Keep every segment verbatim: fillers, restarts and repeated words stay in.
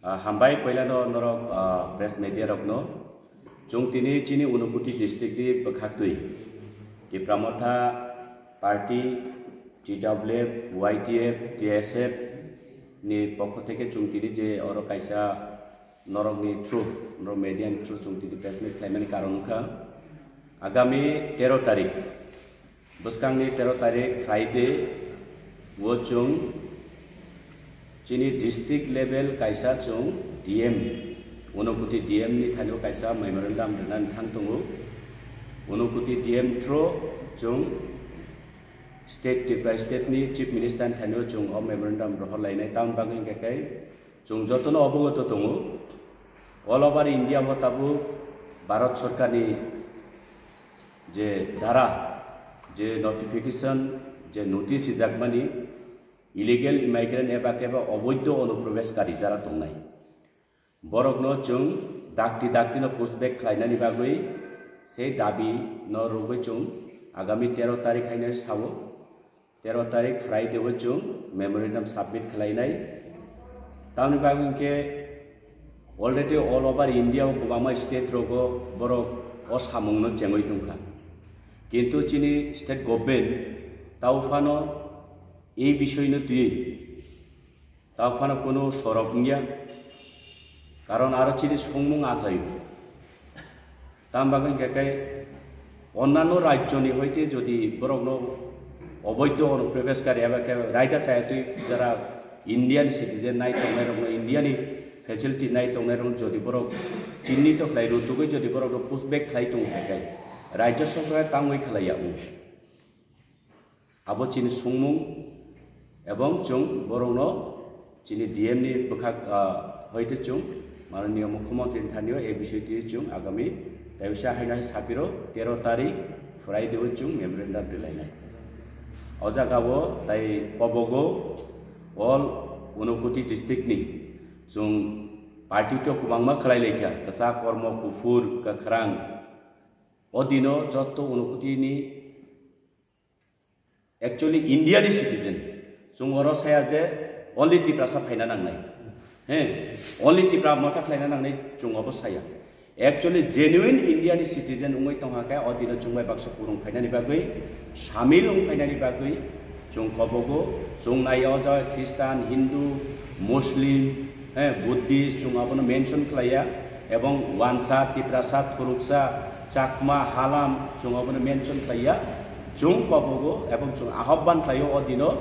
Ah, hambai poilano norok, ah, press media rokno. Chwng tini chini Unakoti district ni bwkhaktwi Tipra Motha Party, T W F, Y T F, T S F ni pokho theke chwng tini je oro kaisa norokni through, norok media ni through chwng tini press meet khlaimani karon wngkha. Agami tero tarik, bwskangni tero tarik Friday o chwng chini district level kaisa chwng D M, Unakoti D M ni thani o kaisa memorandum rwnani thang tongo. Unakoti D M through chwng state, Tripura state ni chief minister ni thani o chwng o memorandum rohor lainai. Tamoni bagwi hwnkhe kai chwng jotono obogoto tongo, all over India o tabuk Bharat sorkarni je dhara, je notification, je notice rijakmani illegal immigrant eba kebo oboidho onuprobeshkari jara tongnai, borokno chwng dakti dakti no push back khlainani bagwi sei dabi no rwgwi chwng agami tero tarik haino sao, tero tarik Friday o chwng memorandum submit khlainai. Tamoni bagwi hwnkhe already all over India o kwbangma state rogo borok o samungno chengwi tongkha. Kintu chini state government tao phano ei bisoino twiwi tao phano kuno sorok wngya, karon aro chini songmung achaio. Tam bagwi hwnkhe kai onnano rajyoni hoite jodi borokno oboidho onuprobeshkari eba khe raida chaya twi jara Indian citizen nai tongnai rokno, Indiani facility nai tongnai rokno jodi borok chinni to khlai rutugwi jodi borokno push back khlai tongo hwnkhe kai rajya sorkar tangwi khlaiya wng. Abo chini songmung, ebong chwng borokno chini D M ni bwkhak, ah, hoite chwng Mananiya Mukhyamantri ni thani o A B C twi chwng agami teisa haino hai sapiro tero tarik Friday o chwng memorandum rwlainai. O jaga o tai kobogo all Unakoti district ni chwng party to kwbangma khlai laikha, kwchak, kormo, kuphur, kwkhrang. O dino jotto Unakoti ni actually India ni citizen. Chwng oro saya je only Tiprasa phaina nangnai. He, only Tipra Motha khlaina nangnai chwng obo saya. Actually genuine India ni citizen wngwi tongkha khe o dino chwng bai baksa kwrwng phainani bagwi, samil wng phainani bagwi chwng kobogo, chwng nai o jaga Christian, Hindu, Muslim, he, Buddhist, chwng abono mention khlaiya, ebong Wansa, Tiprasa, Thuruksa, Chakma, Halam, chwng abono mention khlaiya. Chwng kobogo ebong chwng ahobban khlaio o dino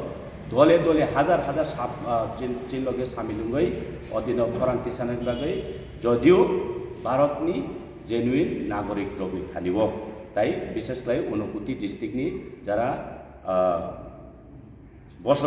dole dole hajar hajar sab-, ah, chini, chini loge samil wngwi o dino khorang tisanani bagwi, jodio Bharatni genuine nagorik rokni thani o, tai bishes khlai Unakoti district ni jara, ah,